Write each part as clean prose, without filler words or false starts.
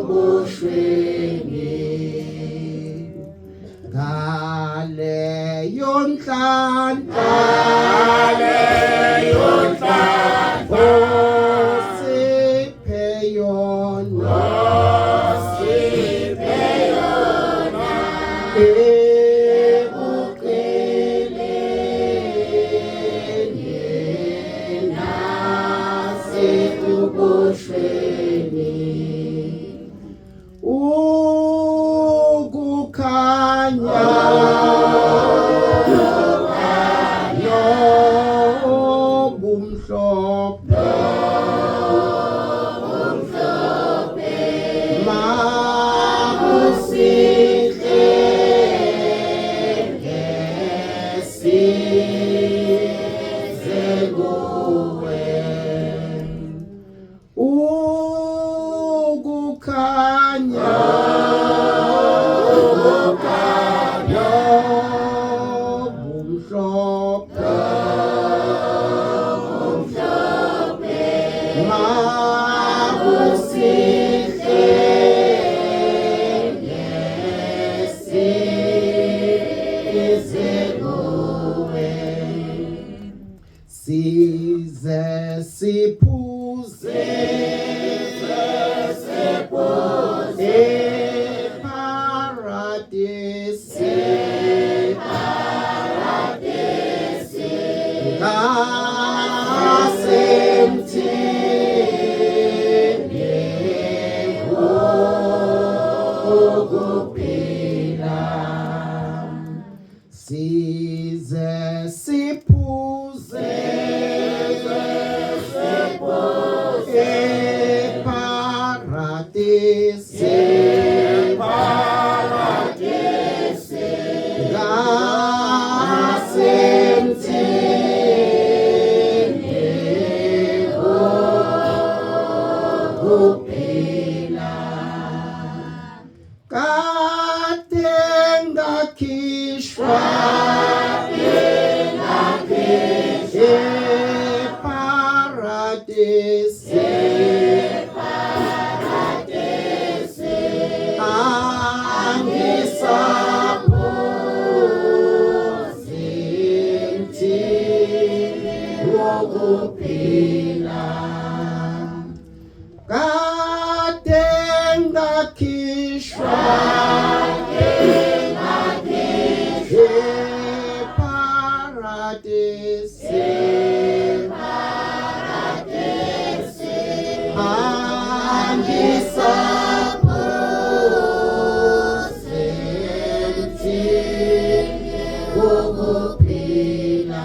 Nasekuboshweni ngaleyo nhlanhla, ngaleyo nhlanhla siphe yona, siphe yona ebuqileni nasekuboshweni ukukhanya nobumhlophe makusihle ngesize kuwe ukukhanya ukukhanya bumhlophe bumhlophe makusihle ngesize kuwe Size siphuze eparadisi ngasemthini wokuphila. Size siphuze eparadisi ngasemthini wokuphila. Kade ngakhishwa eparadisi angisaphuzi mthini wokuphila. Kade ngakhishwa eparadisi angisaphuzi mthini wokuphila.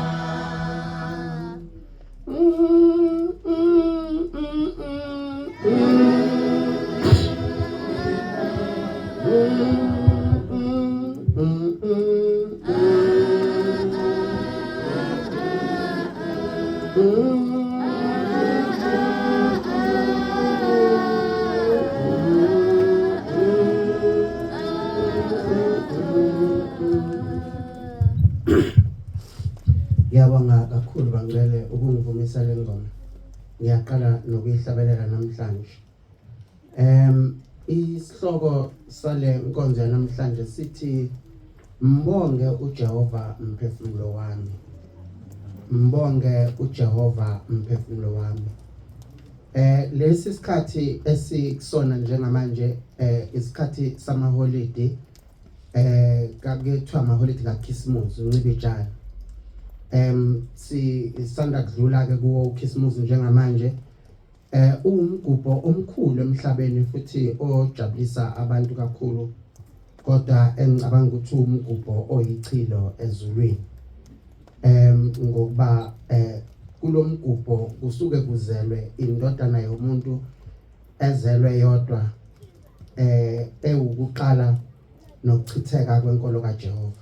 Ngiyabonga kakhulu bangcwele ukungivumisa le ngoma. Ngiyaqala nokuyihlabelela namhlanje. Isihloko sale nkonzo yanamhlanje sithi mbonge uJehova mphefumulo wami. Mbonge uJehova mphefumulo wami. Lesi sikhathi esikusona njengamanje isikhathi samaholidi kakuthiwa amaholidi kaKhisimusi uNcibijane. Si isanda kudlula ke kuwo uKhisimusi njengamanje. Uwumgubho omkhulu emhlabeni futhi ojabulisa abantu kakhulu kodwa engicabanga ukuthi uwumgubho oyichilo ezulwini. Ngokuba kulomgubho kusuke kuzelwe indodana yomuntu ezelwe yodwa ewukuqala nokuchitheka kwenkolo kaJehova.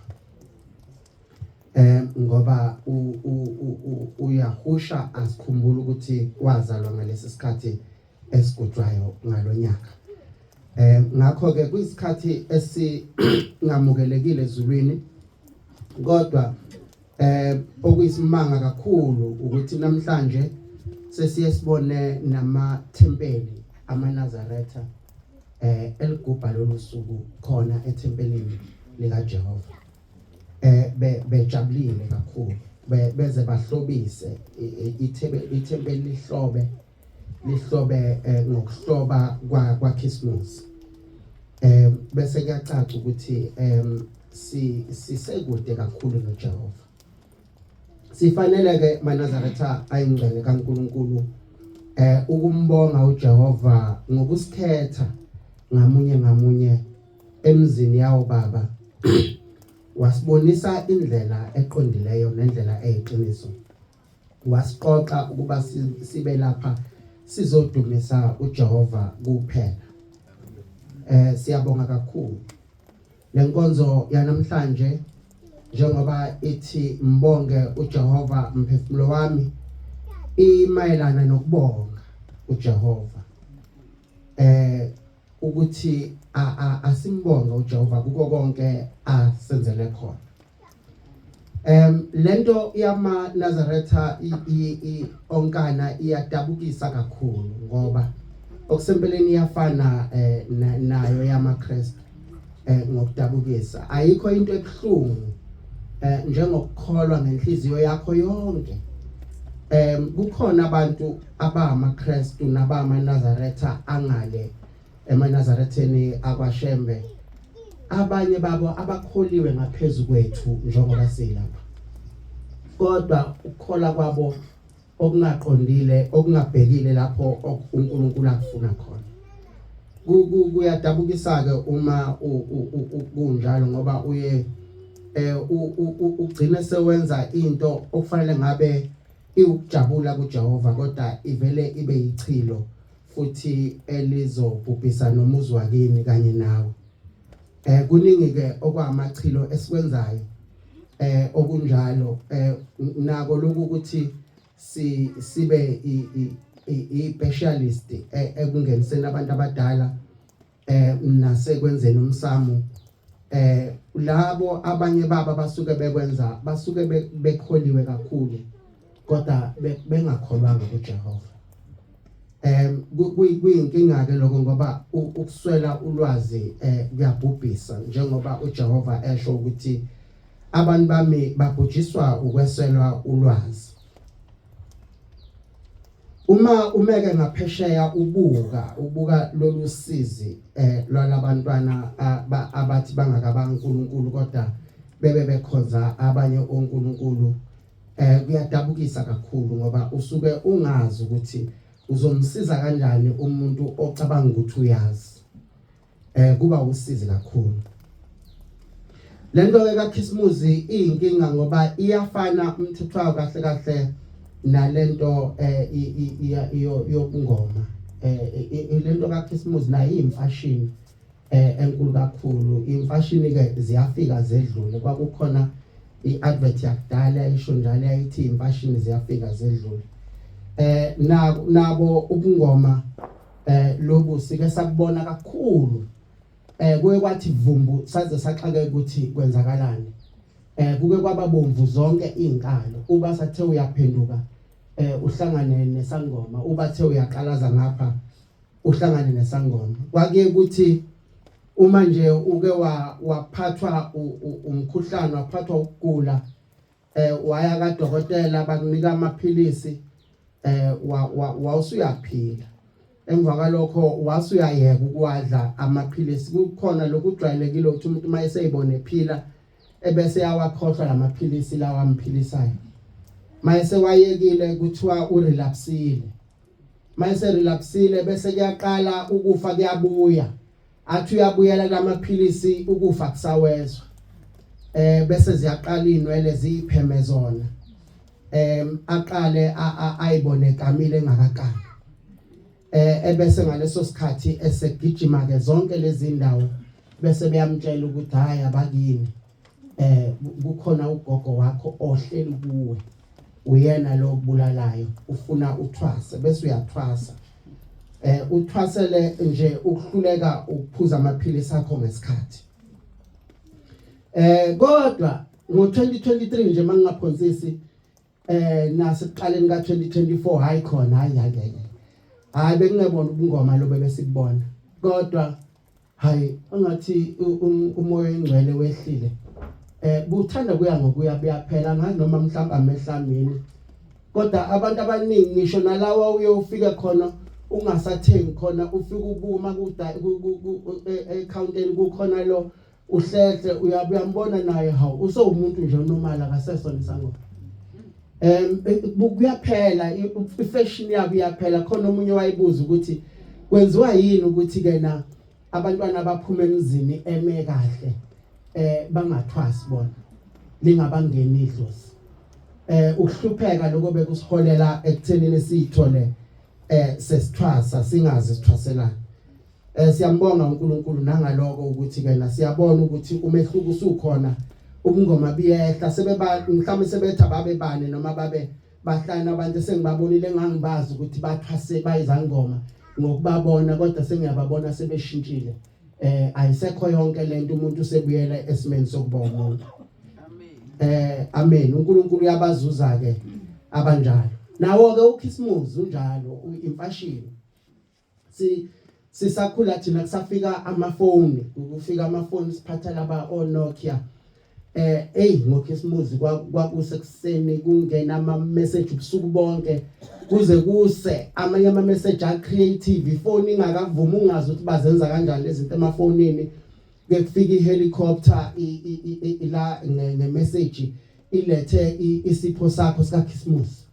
Ngoba uyahusha asikhumbula ukuthi wazalwa ngalesi sikhathi esigujwayo ngalonyaka. Ngakho ke kuyisikhathi esingamukelekile ezulwini kodwa okuyisimanga kakhulu ukuthi namhlanje sesiye sibone namathempeli amaNazaretha. Eligubha lolu suku khona ethempelini likaJehova. Bejabulile kakhulu, beze bahlobise ithempeli, lihlobe lihlobe ngokuhloba kwa Christmas. Bese kuyacaca ukuthi si sisekude kakhulu noJehova. Sifanele ke, maNazaretha ayingcwele kaNkuluNkulu, ukumbonga uJehova ngokusikhetha ngamunye ngamunye emzini yawo baba, wasibonisa indlela eqondileyo nendlela eyiqiniso, wasiqoqa ukuba sibe lapha sizodumisa uJehova kuphela. Siyabonga kakhulu. Lenkonzo yanamhlanje, njengoba ithi "Mbonge uJehova mphefumulo wami", imayelana nokubonga uJehova, ukuthi asimbonge uJehova kuko konke asenzele khona. Lento yama Nazaretha onkana iyadabukisa kakhulu, ngoba okusempeleni iyafana nayo yamaKristu ngokudabukisa. Ayikho into ebuhlungu njengokukholwa ngenhliziyo yakho yonke. Kukhona abantu abamaKristu nabama Nazaretha angale emaNazaretheni akwaShembe, abanye babo abakholiwe ngaphezulu kwethu njengoba silapha, kodwa ukukhola kwabo okungaqondile, okungabhekile lapho uNkulunkulu akufuna khona. Kuyadabukisa ke uma kunjalo, ngoba uye ugcine sewenza into okufanele ngabe iwukujabula kuJehova, kodwa ivele ibe yichilo futhi elizobhubhisa nomuzi wakini kanye nawe. Kuningi ke okwamachilo esikwenzayo okunjalo. Nako lokhu ukuthi si sibe i specialist ekungeniseni abantu abadala nasekwenzeni umsamo. Labo abanye baba basuke bekwenza, basuke bekholiwe kakhulu, kodwa bengakholwanga kuJehova. Kuyinkinga ke lokho, ngoba ukuswela ulwazi kuyabhubhisa, njengoba uJehova esho ukuthi abantu bami babhujiswa ukweswelwa ulwazi. Uma umeke ngaphesheya ubuka lolu sizi lwalabantwana abathi bangakaba uNkulunkulu kodwa bebe bekhonza abanye onkulunkulu, kuyadabukisa kakhulu, ngoba usuke ungazi ukuthi uzomsiza kanjani umuntu ocabanga ukuthi uyazi. Kuba usizi kakhulu. Lento ke kaKhisimusi iyinkinga, ngoba iyafana umthetho wayo kahle kahle nalento yobungoma. Lento kaKhisimusi nayo iyimfashini enkulu kakhulu. Imfashini ke ziyafika zedlule. Kwakukhona iadvert yakudala isho njalo, yayithi imfashini ziyafika zedlule. Nabo ubungoma lobu sike sakubona kakhulu. Kuye kwathi vumbu saze saxakeka ukuthi kwenzakalani. Kuke kwaba bomvu zonke izinkalo. Uba sathe uyaphenduka, uhlangane nesangoma. Uba the uyaqalaza ngapha, uhlangane nesangoma. Kwakuye ukuthi uma nje uke waphathwa umkhuhlane, waphathwa ukugula, waya kadokotela, bakunika amaphilisi, wawusuyaphila. Emva kwalokho wasuyayeka ukuwadla amaphilisi. Kukhona lokujwayelekile ukuthi umuntu uma eseyibona ephila ebese yawakhohlwa lamaphilisi lawa amphilisayo. Mayese wayekile, kuthiwa urelapsile. Mayese relapsile, bese kuyaqala ukufa kuyabuya. Athi uyabuyela kulamaphilisi, ukufa kusawezwa. Bese ziyaqala inwele ziyipheme zona. Aqale ayibone kamile engakakami. Ebese ngaleso sikhathi esegijima ke zonke lezi ndawo, bese beyamtshela ukuthi hayi, abakini kukhona ugogo wakho ohleli kuwe, uyena lo kubulalayo, ufuna uthwase. Bese uyathwasa, uthwasele nje ukuhluleka ukuphuza amaphilisi akho ngesikhathi. Kodwa ngo2023 nje, mangingaphonsisi, nasekuqaleni ka2024, hayi khona, hayi hayi hayi hayi, bekungebona ubungoma lobe besikubona, kodwa Hayi ungathi umoya oyingcwele wehlile. Buthanda kuya ngokuya buyaphela ngazi noma mhlawumbe amehlamini. Kodwa abantu abaningi ngisho nalawa uyofika khona ungasathengi khona ufika ubuma kuda ekhawunteni kukhona lo uhlehle uyambona naye hawu usewumuntu nje onormal akasesona isangoma. Kuyaphela ifashion yabo iyaphela. Khona omunye wayibuza ukuthi kwenziwa yini ukuthi ke na abantwana abaphuma emzini eme kahle bangathwasi bona lingabangeni idlozi. Ukuhlupheka lokho bekusiholela ekuthenini siyithole sesithwasa singazi sithwaselana. Siyambonga uNkulunkulu nangaloko ukuthi ke na siyabona ukuthi umehluko usukhona, ubungoma biyehla, sebeba mhlawumbe sebetha babe bane noma babe bahlanu abantu esengibabonile engangibazi ukuthi bathwase bayizangoma ngokubabona, kodwa sengiyababona sebeshintshile. Ayisekho yonke lento, umuntu usebuyela esimeni sokuba umuntu. Amen. Amen. uNkulunkulu uyabazuza ke abanjalo. Nawo ke uChristmas unjalo, imfashini. Sisakhula thina kusafika amafoni, kufika amafoni siphatha laba o Nokia. Hey ngoChristmas kwakusekuseni kungena ama message ubusuku bonke kuze kuse, amanye ama message a creative, ifoni ingakavumi ungazi ukuthi bazenza kanjani lezi zinto emafonini. Kufika ihelicopter la nge message ilethe isipho sakho sika Christmas,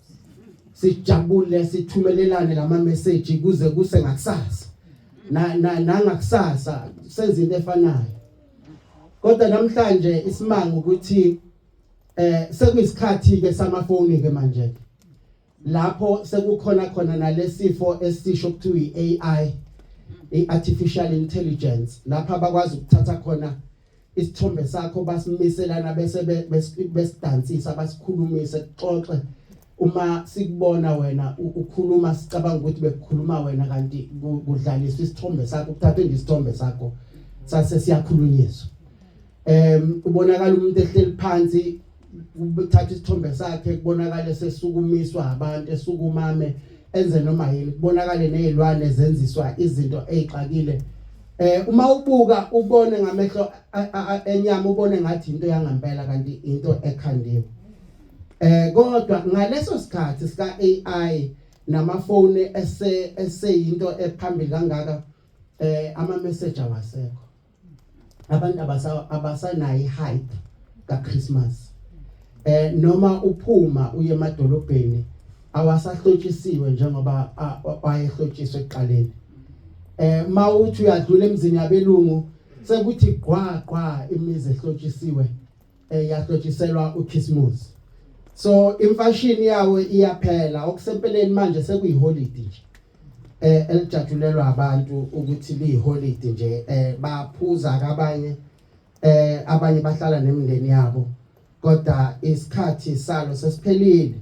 sijabule sithumelelane lama message kuze kuse ngakusasa na nangakusasa senza into efanayo. Kodwa namhlanje isimanga ukuthi sekuyisikhathi ke samafoni ke manje, lapho sekukhona khona nalesifo esisho kuthiwa iAI, iartificial intelligence, lapha abakwazi ukuthatha khona isithombe sakho basimiselana bese besidansisa basikhulumise kuxoxe. Uma sikubona wena ukhuluma sicabanga ukuthi bekukhuluma wena, kanti kudlaliswa isithombe sakho, kuthathwe nje isithombe sakho sase siyakhulunyiswa. Ubonakala umuntu ehleli phansi, uthatha isithombe sakhe kubonakale sesukumiswa abantu, esukumame enze noma yini, kubonakale nezilwane zenziswa izinto ezixakile. Uma ubuka ubone ngamehlo enyama ubone ngathi into yangempela, kanti into ekhandiwe. Kodwa ngaleso sikhathi sika AI namafoni eseyinto ephambili kangaka, ama message awasekho, abantu abasanayo ihype kaChristmas. Noma uphuma uye emadolobheni awasahlotshisiwe njengoba wayehlotshiswe ekuqaleni. Mawuthi uyadlula emzini yabelungu sekuthi gqwa gqwa imizi ehlotshisiwe, yahlotshiselwa uChristmas. So imfashini yawo iyaphela, okusempeleni manje sekuyiholiday nje elijatshulelwa abantu ukuthi liyiholiday nje. Baphuza kabanye, abanye bahlala nemindeni yabo, kodwa isikhathi salo sesiphelile.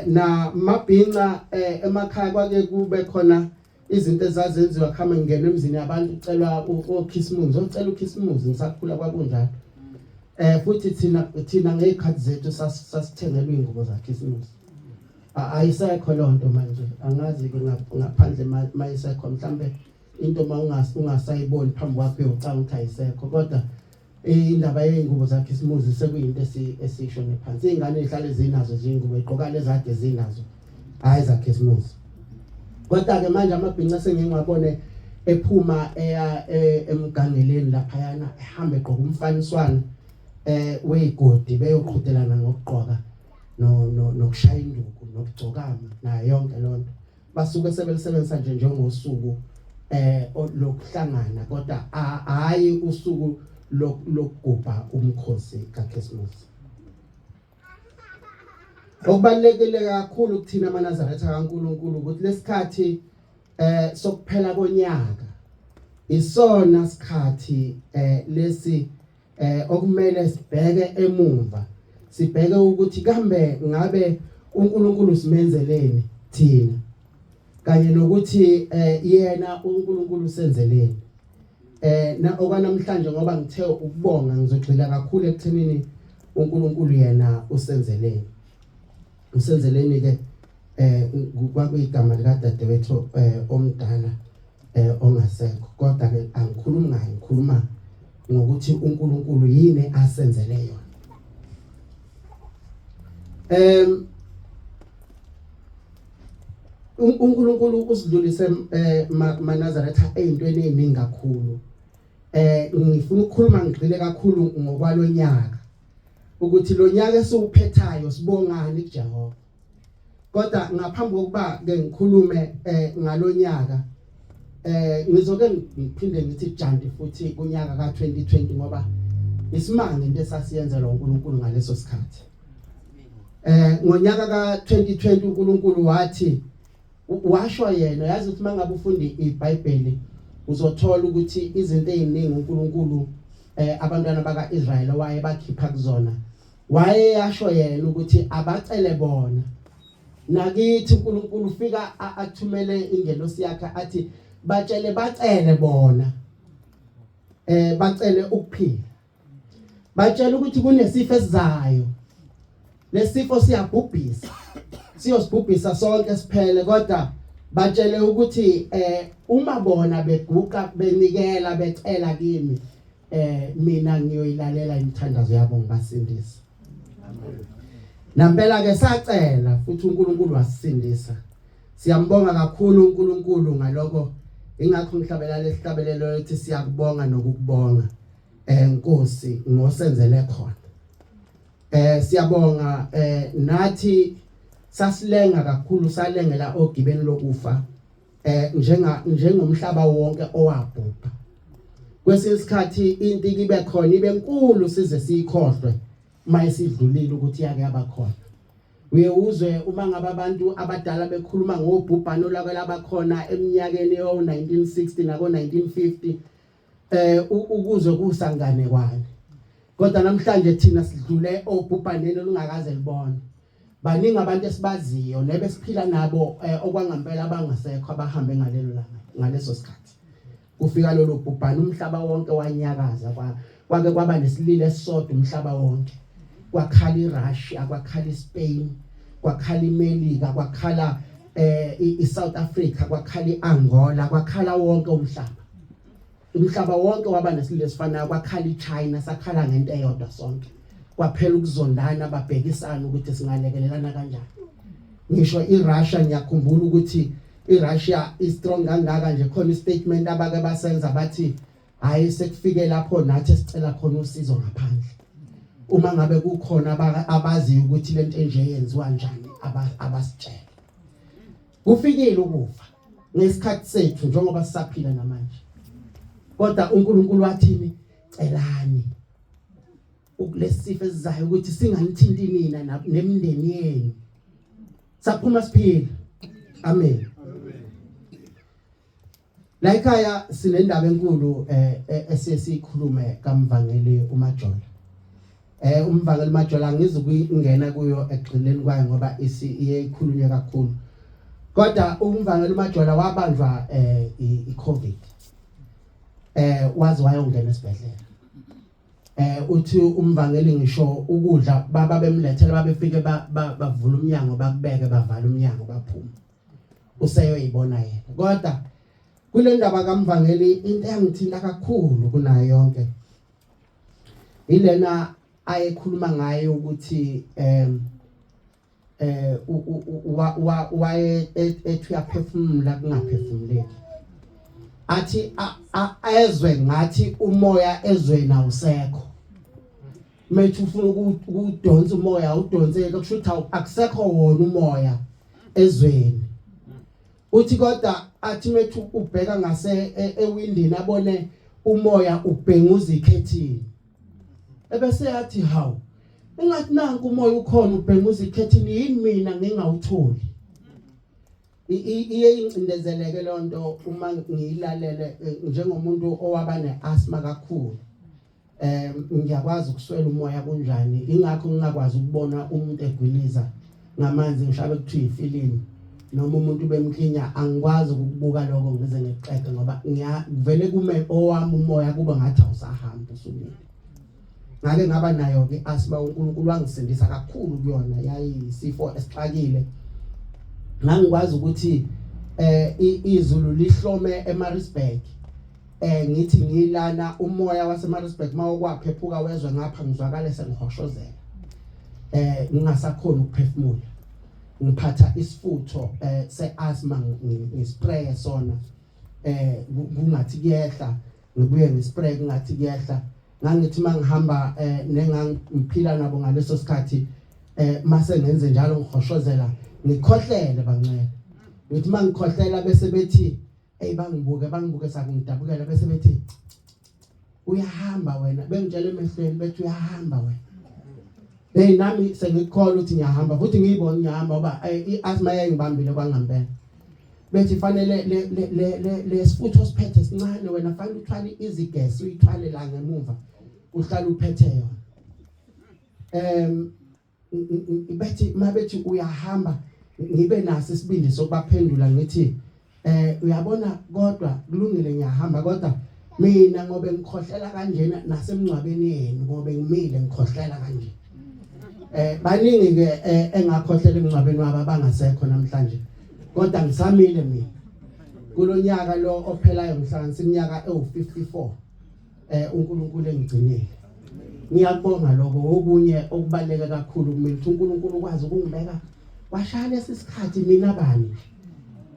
Na mabhinca emakhaya kwake kube khona izinto ezazenziwa, khama ngene emzini yabantu ucelwa oChristmas, ocela uChristmas. Ngisakhula kwakunjalo. Futhi thina ngezikhathi zethu sasithengelwa ingubo zaChristmas. Ayisekho lonto manje, angazi ke ngaphandle mayisekho, mhlambe into ungasayiboni phambi kwakho uyocanga ukuthi ayisekho, kodwa indaba yey'ngubo zakhisimuzi sekuyinto esishone phansi. Iy'ngane ey'hlale zinazo nje iy'ngubo y'gqoka lezade zinazo, hhayi zakhisimuzi. Kodwa-ke manje amabhinca sengiye ephuma eya emgangeleni laphayana, ehamba egqoka umfaniswano wey'godi, beyoqhudelana ngokugqoka nokushaya induku nokugcokama nayo yonke lonto. Basuke sebelisebenzisa nje njengosuku lokuhlangana, kodwa hayi usuku lokugubha umkhosi kaChristmas. Okubalekile kakhulu kuthina amaNazaretha kaNkuluNkulu ukuthi lesikhathi sokuphela konyaka isona sikhathi lesi okumele sibheke emumva, sibheke ukuthi kambe ngabe uNkulunkulu simenzeleni thina, kanye nokuthi yena uNkulunkulu usenzeleni. Na okwanamhlanje ngoba ngithe ukubonga, ngizogxila kakhulu ekuthenini uNkulunkulu yena usenzeleni. Usenzeleni ke kwakuyigama likadadewethu omdala. Ongasekho, kodwa ke angikhulumi ngaye, ngikhuluma ngokuthi uNkulunkulu yini asenzele yona. UNkulunkulu usidlulise, maNazaretha, ezintweni eziningi kakhulu. Ngifuna ukukhuluma ngigxile kakhulu ngokwalonyaka, ukuthi lo nyaka esiwuphethayo sibongani kuJehova. Kodwa ngaphambi kokuba ke ngikhulume ngalonyaka, ngizoke ngiphinde ngithi janti futhi kunyaka ka2020, ngoba isimanga into esasiyenzelwa uNkulunkulu ngaleso sikhathi. Ngonyaka ka2020 uNkulunkulu wathi, washo yena, yazi ukuthi mangabe ufunda iBhayibheli uzothola ukuthi izinto eziningi uNkulunkulu abantwana bakaIsrael waye bakhipha kuzona, waye yasho yena ukuthi abacele bona. Nakithi uNkulunkulu ufika athumele ingelosi yakhe, athi batshele bacele bona, bacele ukuphila, batshela ukuthi kunesifo esizayo, lesifo siyabhubhisa, siyosibhubhisa sonke siphele, kodwa batshele ukuthi uma bona beguqa, benikela, becela kimi, mina ngiyoyilalela imithandazo yabo, ngibasindise. Nampela ke sacela futhi uNkulunkulu wasisindisa. Siyambonga kakhulu uNkulunkulu ngaloko. Ingakho ngihlabela lesihlabelelo ethi siyakubonga nokukubonga, Nkosi, ngosenzele khona. Siyabonga. Nathi sasilenga kakhulu, salengela ogibeni lokufa, njengomhlaba wonke owabhubha. Kwesinye isikhathi into ibe khona, ibe nkulu, size siyikhohlwe mayisidlulile ukuthi yake yaba khona. Uye uzwe uma ngabe abantu abadala bekhuluma ngobhubhano lwake labakhona eminyakeni yo 1960 nako 1950, ukuze kusangane kwani, kodwa namhlanje thina sidlule obhubhaneni olungakaze libone. Baningi abantu esibaziyo nebesiphila nabo okwangampela abangasekho, abahambe ngalelo langa, ngaleso sikhathi kufika lolu bhubhane. Umhlaba wonke wanyakaza, kwake kwaba nesililo esisodwa umhlaba wonke. Kwakhala iRussia, kwakhala iSpain, kwakhala iMelika, kwakhala iSouth Africa, kwakhala iAngola, kwakhala wonke umhlaba. Umhlaba wonke waba nesililo esifanayo. Kwakhala iChina. Sakhala ngento eyodwa sonke, kwaphela ukuzondana, babhekisana ukuthi singalekelelana kanjani. Ngisho iRussia, ngiyakhumbula ukuthi iRussia i-strong kangaka nje, khona istatement abake basenza, bathi hayi, sekufike lapho nathi esicela khona usizo ngaphandle, uma ngabe kukhona abaziyo ukuthi lento enje yenziwa kanjani, abasitshele. Kufikile ukufa ngesikhathi sethu njengoba sisaphila namanje, kodwa uNkulunkulu wathini? Celani ukulesifo esizayo ukuthi singanithinti nina nemindeni yenu. Saphuma siphila. Amen. La ekhaya sinendaba enkulu esesikhulume kamvangeli uMajola. Umvangeli uMajola angizukungena kuyo egxileni kwayo ngoba isi iye ikhulunywe kakhulu. Kodwa umvangeli uMajola wabanjwa iCovid. Waze wayongena esibhedlela. Uthi umvangeli ngisho ukudla baba bemlethela, babefike bavula umnyango, bakubeke, bavala umnyango, baphuma. Useyoyibona yena. Kodwa kule ndaba kamvangeli, into eyangithinta kakhulu kunayo yonke ilena ayekhuluma ngayo ukuthi waye ethi uyaphefumula kungaphefumuleki, athi ezwe ngathi umoya ezweni awusekho. Methi ufuna ukudonsa umoya, udonseke, kusho ukuthi akusekho wona umoya ezweni. Uthi kodwa athi methi ubheka ngase ewindini, abone umoya ubhenguza ikhethini, ebese yathi, hawu, engathi nanku umoya ukhona, ubhenguza ikhethini, yini mina ngingawutholi? Iye incindezeleke lonto uma ngiyilalele, njengomuntu owaba neasthma kakhulu. Ngiyakwazi ukuswela umoya kunjani, ingakho ngingakwazi ukubona umuntu egwiliza ngamanzi, ngisho abe kuthiwa ifilimu noma umuntu bemklinya, angikwazi ukukubuka lokho ngize ngixege, ngoba ngiyavele kume owami umoya, kuba ngathi awusahambi, usumile. Ngake ngaba nayo ke asthma, uNkulunkulu wangisindisa kakhulu kuyona, yayisifo esixakile. Ngangikwazi ukuthi Izulu lihlome eMaritzburg, ngithi ngilana umoya waseMaritzburg mawukwaphephuka wezwe ngapha, ngizwakale sengihoshozela, ngingasakhona ukuphefumula, ngiphatha isifutho seasthma, ngispray sona, kungathi kuyehla, ngibuye ngispray, kungathi kuyehla. Ngangithi mangihamba nengangiphila nabo ngaleso sikhathi, mase ngenze njalo ngihoshozela, ngikhohlele bancele, ngithi mangikhohlela bese bethi, "Hey," bangibuke, bangibuke sakungidabukela, bese bethi, "Uyahamba wena." Bengitshela emehlweni bethi, "Uyahamba wena." Hey, nami sengikukholwa ukuthi ngiyahamba futhi ngiyibona ngiyahamba, ngoba i-asthma yayingibambile kwangempela. Bethi fanele le lesifutho siphethe sincane wena, fanele uthwale izigesi, uyithwale la ngemuva, uhlala uphethe yona. Bethi mabethi uyahamba, ngibe naso isibindi sokubaphendula ngithi, "Uyabona, kodwa kulungile, ngiyahamba, kodwa mina ngobe ngikhohlela kanjena nasemngcwabeni yenu, ngobe ngimile ngikhohlela kanje." Baningi ke engakhohlela emngcwabeni wabo abangasekho namhlanje, kodwa ngisamile mina. Kulonyaka lo ophelayo ngihlanganisa iminyaka ewu54 uNkulunkulu engigcinile. Ngiyakubonga lokho. Okunye okubaleka kakhulu kumina ukuthi uNkulunkulu ukwazi ukungibeka washaya lesi sikhathi. Mina bani,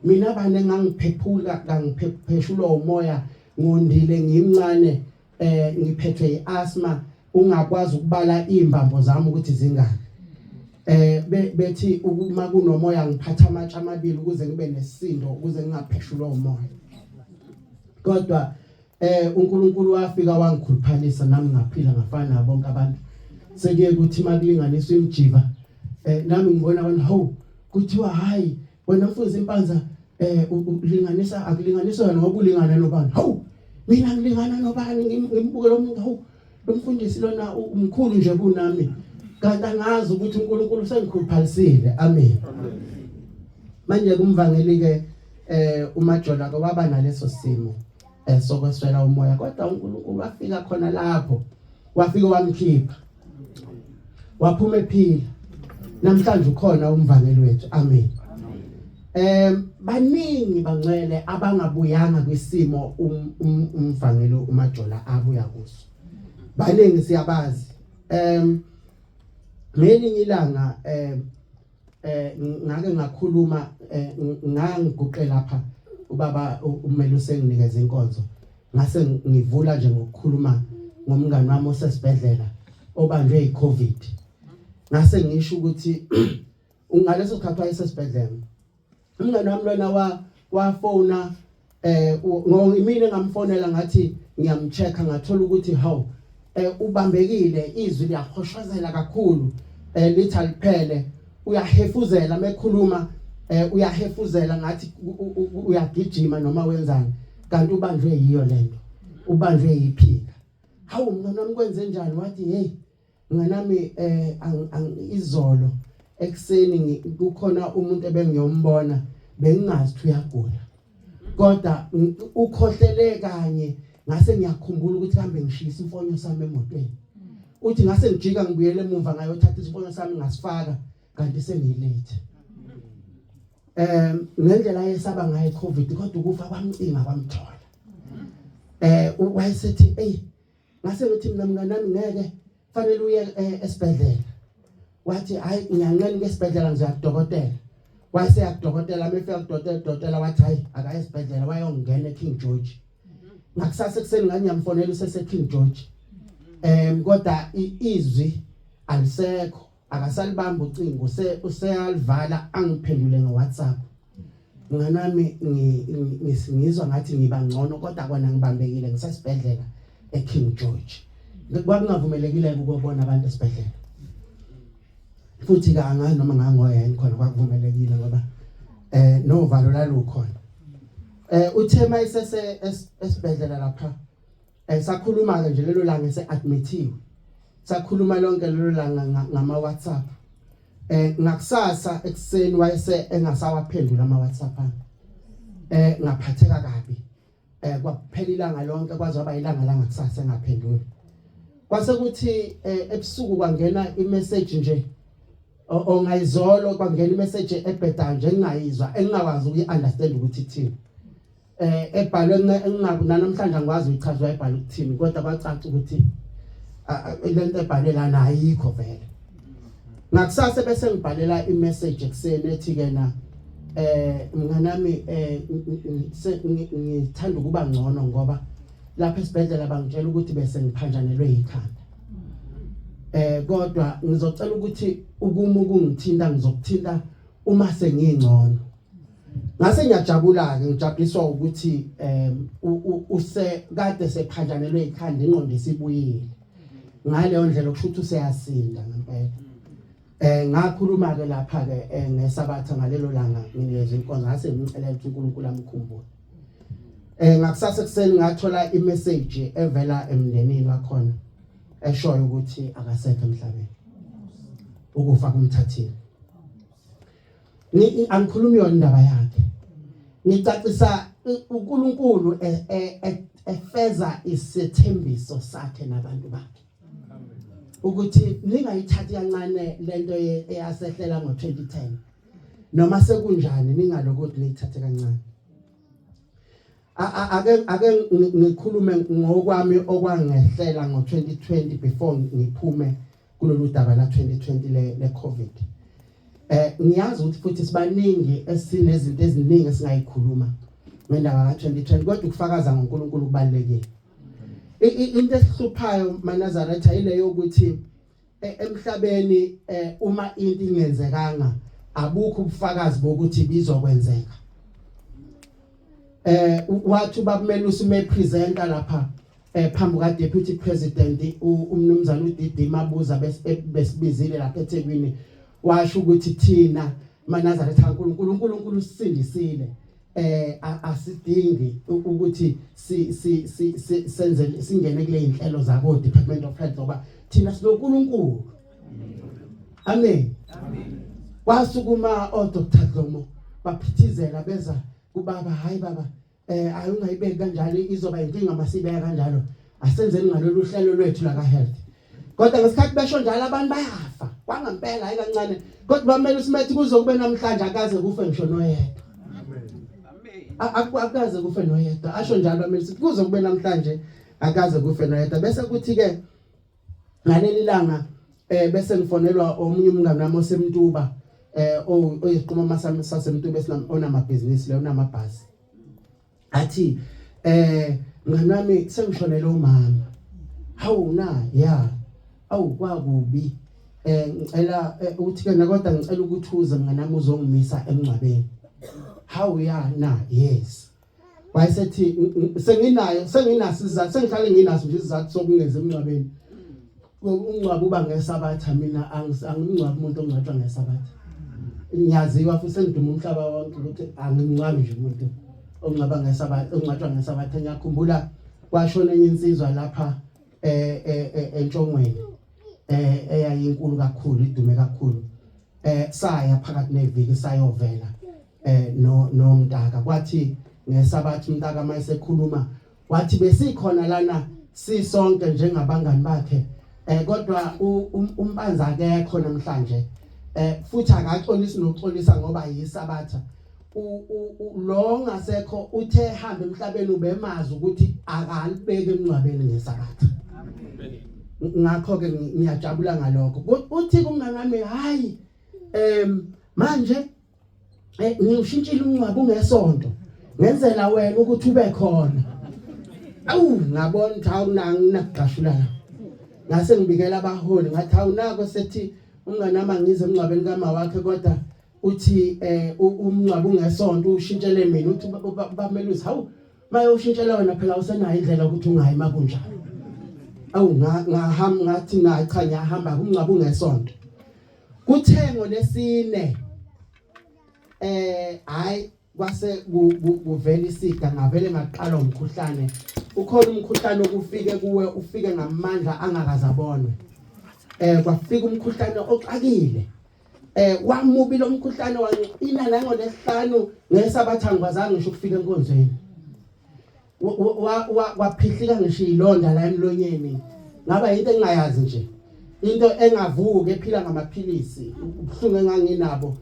mina bani engangiphephula, kangiphepheshulwa umoya, ngondile, ngimncane, ngiphethwe iasthma, ungakwazi ukubala izimbambo zami ukuthi zingaki. Bethi uma kunomoya ngiphatha amatshe amabili ukuze ngibe nesisindo, ukuze ngingapheshulwa umoya. Kodwa uNkulunkulu wafika wangikhuluphalisa, nami ngaphila ngafana nabo bonke abantu. Sekuye kuthi makulinganiswa imijiva, nami ngibona abantu, hawu, kuthiwa, "Hayi wena mfundisi impanza, ulinganisa, akulinganiswa wena ngoba ulingana nobani?" Hawu, mina ngilingana nobani? Ngimbuke lo muntu, hawu, lo mfundisi lona umkhulu nje kunami, kanti angazi ukuthi uNkulunkulu sengikhuluphalisile. Amen. Manje kumvangeli ke uMajola ke waba naleso simo sokweswela umoya, kodwa uNkulunkulu wafika khona lapho, wafika wamkhipha, waphuma ephila. Namhlanje ukhona umvangeli wethu. Amen. Baningi bangcwele abangabuyanga kwisimo umvangeli uMajola abuya kuso. Baningi, siyabazi. Ngelinye ilanga ngake ngakhuluma, ngangiguqe lapha, ubaba umele usenginikeza inkonzo, ngase ngivula nje ngokukhuluma ngomngani wami osesibhedlela obanjwe iCovid. Ngase ngisho ukuthi ngaleso sikhathi wayesesibhedlela umngani wami lona, wa wafona ngimina engamfonela, ngathi ngiyamchecka, ngathola ukuthi hawu, ubambekile, izwi liyahoshozela kakhulu, lithi aliphele, uyahefuzela mekhuluma, uyahefuzela ngathi uyagijima noma wenzani, kanti ubanjwe yiyo lento, ubanjwe yiphika. "Hawu mngani wami, kwenze njani?" Wathi, "Hey mnganami, izolo ekseni kukhona umuntu ebengiyombona, bengingazi ukuthi uyagula, kodwa ukhohlele kanye, ngase ngiyakhumbula ukuthi kambe ngishisa imfonyo sami emotweni." Uthi, "Ngase ngijika ngibuyele emuva, ngayothatha isifonyo sami, ngasifaka, kanti sengilate." Ngendlela ayesaba ngayo iCovid, kodwa ukufa kwamcinga kwamthola. Wayesethi, "Ey," ngase ngithi mina, "Mngani nami, ngeke, fanele uye esibhedlela." Wathi, "Hayi, ngiyanqena ke esibhedlela, ngizoya kudokotela." Wayeseya kudokotela. Mefika kudokotela, udokotela wathi, "Hayi, akaye esibhedlela." Wayongena eKing George. Ngakusasa ekuseni nganyamfonela usese King George, kodwa izwi alisekho, akasalibamba ucingo, useyalivala, angiphendule ngeWhatsApp, "Mngani wami, ngizwa ngathi ngiba ngcono, kodwa kona ngibambekile, ngisesibhedlela eKing George." Kwakungavumelekile ukubona abantu esibhedlela, futhi ke angazi noma ngangoya yini khona kwakuvumelekile, ngoba novalo lalukhona. Uthe mayisese esibhedlela lapha, sakhuluma ke nje lelo langa ese-admithiwe, sakhuluma lonke lelo langa ngama WhatsApp. Ngakusasa ekseni wayese engasawaphendula ama WhatsApp ami. Ngaphatheka kabi. Kwaphela ilanga lonke, kwaze kwaba ilanga la ngakusasa engaphenduli. Kwase kuthi ebusuku kwangena imessage nje. Ongayizolo kwangena imessage ebhedayo nje engingayizwa, engingakwazi ukuyi-understand ukuthi ithini. Ebhalwe engingaku namhlanje angikwazi uyichaza wayebhala ukuthini, kodwa kwacaca ukuthi lento ebhalwe lana ayikho vele. Ngakusasa bese ngibhalela imessage ekuseni ethi ke na mnganami, ngithanda ukuba ngcono ngoba lapha esibhedlela bangitshela ukuthi bese ngiphanjanelwe ikhanda. Kodwa ngizocela ukuthi ukuma ukungithinta, ngizokuthinta uma sengingcono. Ngase ngiyajabula ke, ngijabuliswa ukuthi use kade sephanjanelwe ikhanda, ingqondo isibuyile. Ngaleyo ndlela kusho ukuthi useyasinda ngempela. Ngakhuluma ke lapha ke ngesabatha ngalelo langa nginikeza inkonzo, ngase ngimcelela ukuthi uNkulunkulu amkhumbule. Ngakusasa ekuseni ngathola imessage evela emndenini wakhona eshoyo ukuthi akasekho emhlabeni, ukufa kumthathile. Angikhulumi yona indaba yakhe, ngicacisa uNkulunkulu efeza isethembiso sakhe nabantu bakhe ukuthi ningayithathi kancane lento eyasehlela ngo2010, noma sekunjani ningalokuthi niyithathe kancane. Ake ngikhulume ngokwami okwangehlela ngo2020 before ngiphume kulolu daba la 2020 le COVID. Ngiyazi ukuthi futhi sibaningi esinezinto eziningi esingayikhuluma ngendaba ka2020, kodwa ukufakaza ngoNkulunkulu kubalekile. Into esihluphayo maNazaretha ile yokuthi emhlabeni uma into ingenzekanga abukho ubufakazi bokuthi bizokwenzeka. Wathi ubabumelusi me presenter lapha phambi ka deputy president umnumzana uDD Mabuza besibizile lapha eThekwini, washo ukuthi thina maNazaretha kaNkulunkulu, uNkulunkulu usisindisile, asidingi ukuthi si si si senze singene kule inhlelo zako Department of Health ngoba thina sinoNkulunkulu. Amen. Amen. Kwasukuma o Dr Dlomo baphithizela beza kubaba, hayi baba, ayi ungayibeki kanjalo, izoba inkinga masibeka kanjalo, asenzeni ngalolu hlelo lwethu la ka health. Kodwa ngesikhathi besho njalo abantu bayafa kwangempela, hayi kancane, kodwa bamele usimethi kuze kube namhlanje akaze kufe ngisho noyedwa. Amen. Akaze kufe noyedwa, asho njalo bamele sithi kuze kube namhlanje akaze kufe noyedwa. Bese kuthi ke ngaleli langa bese ngifonelwa omunye umngane wami osemntuba, oyiqhuma sasemntuba onamabhizinisi leyo, onamabhasi, athi mngani wami sengishonele umama. Hawu na ya, awu kwakubi, ngicela uthi ke kodwa ngicela ukuthi uze mngani wami uzongimisa emngcwabeni. Hawu ya na, yes. Wayesethi senginayo, senginaso isizathu, sengihlale nginaso nje isizathu sokungeza emngcwabeni. Umngcwabo uba ngesabatha, mina angimngcwabi umuntu ongcwatshwa ngesabatha. Ngiyaziwa futhi sengiduma umhlaba wonke ukuthi angimngcwabi nje umuntu ongcwaba ngesabatha, ongcwatshwa ngesabatha. Ngiyakhumbula kwashona enye insizwa lapha entshongweni eyayinkulu kakhulu, idume kakhulu. Saya phakathi neviki sayovela no nomntaka, kwathi ngesabatha umntaka mayesekhuluma wathi besikhona lana sisonke njengabangani bakhe, kodwa umpanza akekho namhlanje, futhi akaxolisi nokuxolisa ngoba yisabatha. Lo ngasekho uthe hamba emhlabeni ubemazi ukuthi akalibeki emncwabeni ngesabatha. Ngakho ke ngiyajabula ngalokho. Uthi kumngani wami, hayi manje ngiwushintshile umncwabo ungesonto ngenzela wena ukuthi ube khona. Awu ngabona ukuthi awunanginakuqashula la. Ngase ngibikela abaholi ngathi awunako sethi umngani wami angize emngcwabeni kama wakhe, kodwa uthi umngcwabo ungesonto ushintshele mina. Uthi bamelusi, hawu maye ushintshela wena phela usenayo indlela ukuthi ungayi makunjalo. Awu ngahamba ngathi na cha ngiyahamba umngcwabo ungesonto. Kuthengo lesine hayi kwase kuvela isiga, ngavele ngaqala umkhuhlane. Ukhona umkhuhlane okufike kuwe ufike ngamandla angakazabonwe. Kwafika umkhuhlane oxakile, wamubi lo mkhuhlane, wanqina nangolesihlanu ngesabatha ngikwazanga ngisho ukufika enkonzweni. Waphihlika ngisho ilonda la emlonyeni, ngaba into engingayazi nje. Into engavuki ephila ngamaphilisi, ubuhlungu enganginabo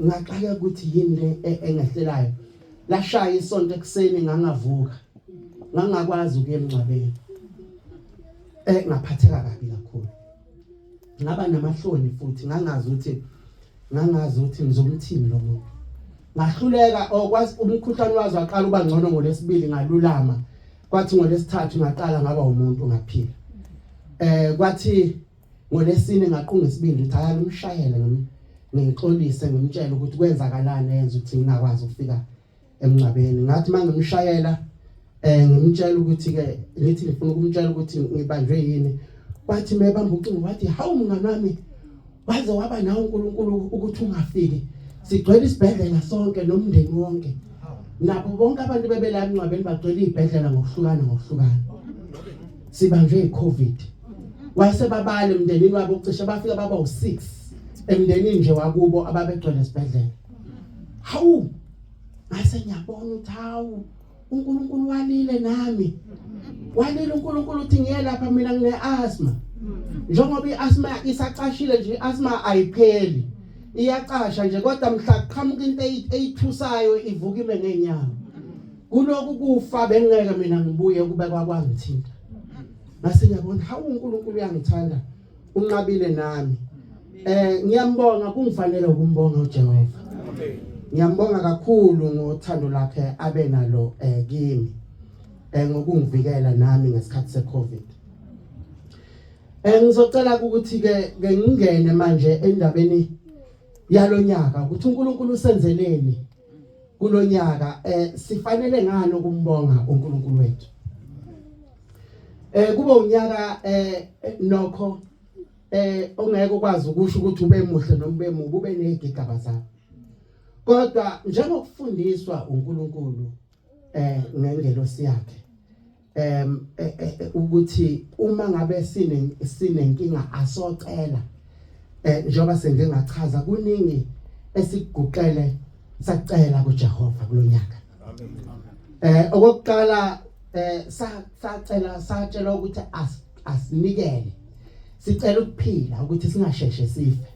ngaxaka ukuthi yini le engehlelayo. Lashaya isonto ekuseni ngangavuka. Ngangakwazi ukuya emngcwabeni. Ngaphatheka kabi kakhulu. Ngaba namahloni futhi ngangazi ukuthi ngizomthini lo muntu. Ngahluleka okwazi umkhuhlane wazi waqala uba ngcono ngolesibili, ngalulama. Kwathi ngolesithathu ngaqala ngaba umuntu, ngaphila. Kwathi ngolesine ngaqunga isibindi ukuthi hayi, ngimshayele, ngixolise, ngimtshele ukuthi kwenzakalani yenza ukuthi ngingakwazi ukufika emngcwabeni. Ngathi mangimshayela ngimtshela ukuthi ke ngithi ngifuna ukumtshela ukuthi ngibanjwe yini, wathi mebamba ucingo wathi, "Hawu mngani wami, waze waba nawe uNkulunkulu ukuthi ungafiki. Sigcwele isibhedlela sonke nomndeni wonke, nabo bonke abantu bebela emngcwabeni bagcwele izibhedlela ngokuhlukana ngokuhlukana, sibanjwe iCovid." Wayesebabala emndenini wabo, cishe bafika baba u6 emndenini nje wakubo ababegcwele esibhedlela. Hawu, ngase ngiyabona ukuthi hawu, uNkulunkulu walile nami, walile uNkulunkulu uthi ngiye lapha mina ngine asthma. Njengoba iasthma isacashile nje, iasthma ayipheli, iyacasha nje, kodwa mhla kuqhamuka into eyithusayo ivuka ime ngezinyawo. Kuloku kufa bengeke mina ngibuye kube kwakwangithinta. Ngase ngiyabona, hawu, uNkulunkulu uyangithanda, unqabile nami. Ngiyambonga, kungifanele ukumbonga uJehova. Ngiyambonga kakhulu ngothando lakhe abe nalo kimi ngokungivikela nami ngesikhathi seCovid. Ngizocela ukuthi ke ngingene manje endabeni yalonyaka, ukuthi uNkulunkulu usenzeleni kulonyaka, sifanele ngani ukumbonga uNkulunkulu wethu. Kube unyaka nokho ongeke ukwazi ukusho ukuthi ube muhle noma ube mubi, ube nezigigaba zawo, kodwa njengokufundiswa uNkulunkulu ngengelosi yakhe ukuthi uma ngabe sinenkinga asocela, njengoba sengike ngachaza, kuningi esiguqele sacela kuJehova kulonyaka. Okokuqala sacela, satshela ukuthi asinikele, sicela ukuphila ukuthi singasheshe sife.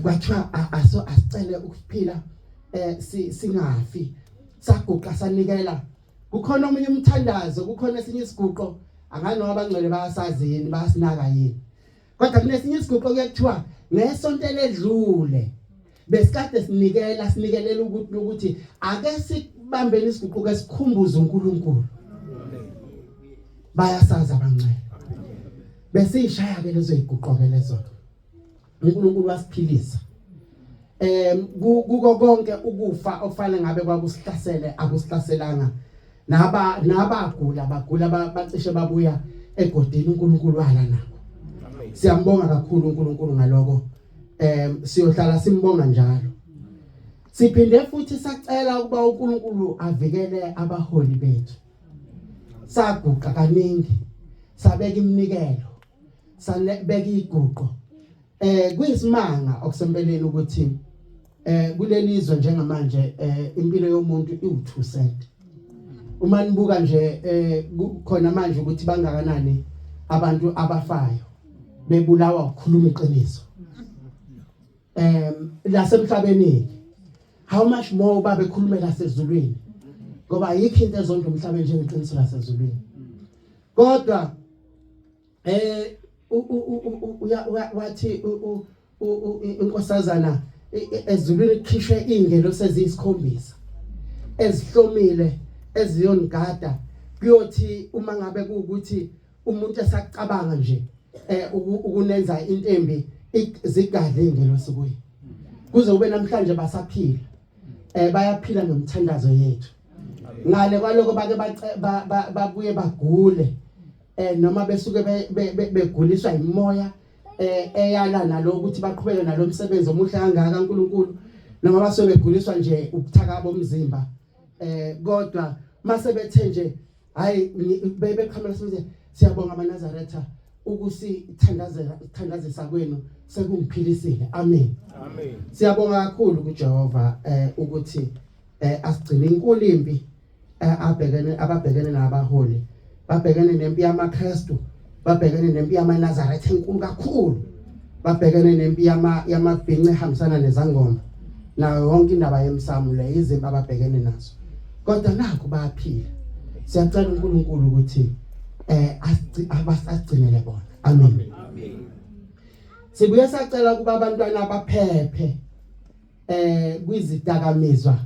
Kwathiwa aso asicele ukuphila, singafi. Saguqa sanikela. Kukhona omunye umthandazo, kukhona esinye isiguqo, angani abangcwele bayasazi yini, bayasinaka yini, kodwa kunesinye isiguqo kuyakuthiwa ngesonto eledlule besikade sinikela, sinikelela ukuthi ake sibambeni isiguqo ke sikhumbuze uNkulunkulu. Bayasazi abangcwele. Besishaya ke lezo iguqo ke lezo. uNkulunkulu wasiphilisa kuko konke ukufa okufanele ngabe kwakusihlasele, akusihlaselanga. Naba nabagula bagula bacishe babuya egodini, uNkulunkulu wala nabo. Siyambonga kakhulu uNkulunkulu ngaloko, siyohlala simbonga njalo. Siphinde futhi sacela ukuba uNkulunkulu avikele abaholi bethu. Saguqa kaningi, sabeka iminikelo, sabeka iguqo. Kuyisimanga okusempeleni ukuthi kuleli zwe njengamanje impilo yomuntu iwu2 cent. Uma nibuka nje khona manje ukuthi bangakanani abantu abafayo bebulawa ukukhuluma iqiniso lasemhlabeni, how much more uba bekhulumela sezulwini, ngoba ayikho into ezonda umhlaba njengeqiniso lasezulwini. Kodwa wathi inkosazana, ezulwini kukhishwe ingelosi eziyisikhombisa ezihlomile eziyonigada. Kuyothi uma ngabe kuukuthi umuntu esacabanga nje ukunenza into embi, zigadle ingelosi kuye. Kuze kube namhlanje basaphila, bayaphila nomthandazo yethu. Ngale kwaloko bake babuye bagule noma besuke beguliswa imoya eyala nalo ukuthi baqhubeke nalomsebenzi omuhle kangaka kaNkuluNkulu, noma basuke beguliswa nje ubuthaka bomzimba, kodwa mase bethe nje hayi, beqhamela size, "Siyabonga amaNazaretha, ukusithandazela, thandazisa kwenu sekungiphilisile." Amen. Amen. Siyabonga kakhulu kuJehova ukuthi asigcine. Inkulu impi abhekene ababhekene nabaholi, babhekene nempi yamaKristu. Babhekene nempi yamaNazaretha enkulu kakhulu. Babhekene nempi yama yamabhinci ehambisana nezangoma. Nayo yonke indaba yemsamo le izimpi ababhekene nazo. Kodwa nakho bayaphila. Siyacela uNkulunkulu ukuthi eh asigcinele bona. Amen. Amen. Sibuye sacela ukuba abantwana baphephe eh kwizidakamizwa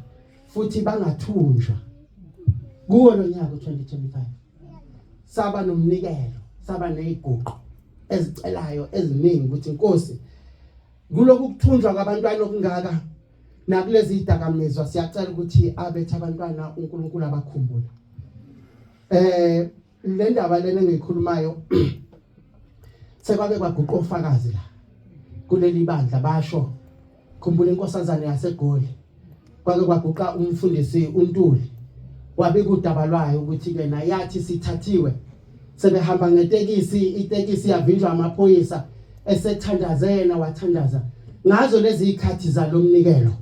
futhi bangathunjwa kuwo lo nyaka u2025 saba nomnikelo saba neziguqo ezicelayo eziningi ukuthi inkosi kulokhu kuthunjwa kwabantwana okungaka nakulezi idakamizwa siyacela ukuthi abethe abantwana uNkulunkulu abakhumbule eh le ndaba lena engiyikhulumayo sekwake kwaguqa ofakazi la kuleli bandla basho khumbula inkosazane yaseGoli kwake kwaguqa umfundisi uNtuli wabika udaba lwayo ukuthi ke naye yathi sithathiwe sebehamba ngetekisi itekisi yavinjwa amaphoyisa esethandaze yena wathandaza ngazo lezi ikhathi zalomnikelo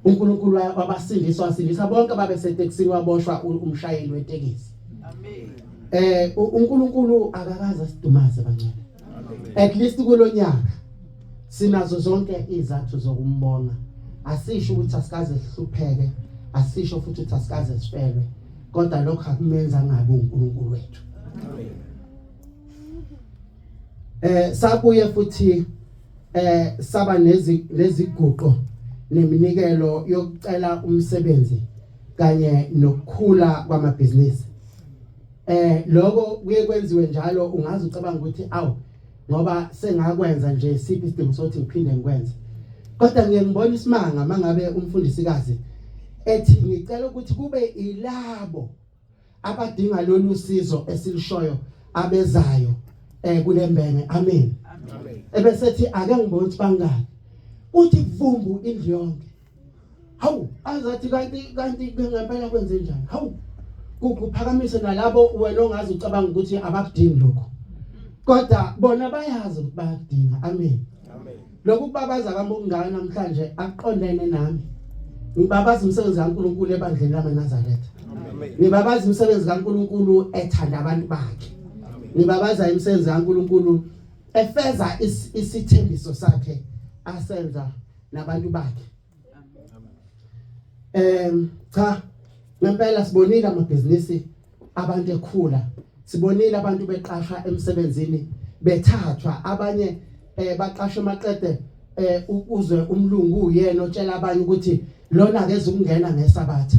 uNkulunkulu wabasindisa wasindisa bonke ababesetekisini waboshwa umshayeli wetekisi amen eh uNkulunkulu akakaze asidumaze bangcwele at least kulonyaka sinazo zonke izathu zokumbonga asisho ukuthi asikaze sihlupheke asisho futhi ukuthi asikaze sifelwe kodwa lokho akumenza angabi uNkulunkulu wethu eh sabuye futhi eh saba nezi neziguqo neminikelo yokucela umsebenzi kanye nokukhula kwamabhizinisi eh lokho kuye kwenziwe njalo ungaze ucabanga ukuthi awu ngoba sengakwenza nje siphi isidingo sokuthi ngiphinde ngikwenze kodwa ngiye ngibona isimanga mangabe umfundisikazi ethi ngicela ukuthi kube ilabo abadinga lolu sizo esilishoyo abezayo eh kulembenge amen ebesethi ake ngibone ukuthi bangaki uthi vumbu indlu yonke hawu azathi kanti kanti ngempela kwenze njani hawu kuphakamise nalabo wena ongazi ucabanga ukuthi abakudingi lokho kodwa bona bayazi ukuthi bayakudinga amen lokhu kubabaza kwami okungaka namhlanje akuqondene nami ngibabaza umsebenzi kaNkuluNkulu ebandleni lamaNazaretha ngibabaza umsebenzi kaNkuluNkulu ethanda abantu bakhe ngibabaza imisebenzi kaNkuluNkulu efeza isithembiso sakhe asenza nabantu bakhe cha ngempela sibonile amabhizinisi abantu ekhula sibonile abantu beqashwa emsebenzini bethathwa abanye eh baqashwe maqede eh uzwe umlungu uyena otshela abanye ukuthi lona akeze ukungena ngesabatha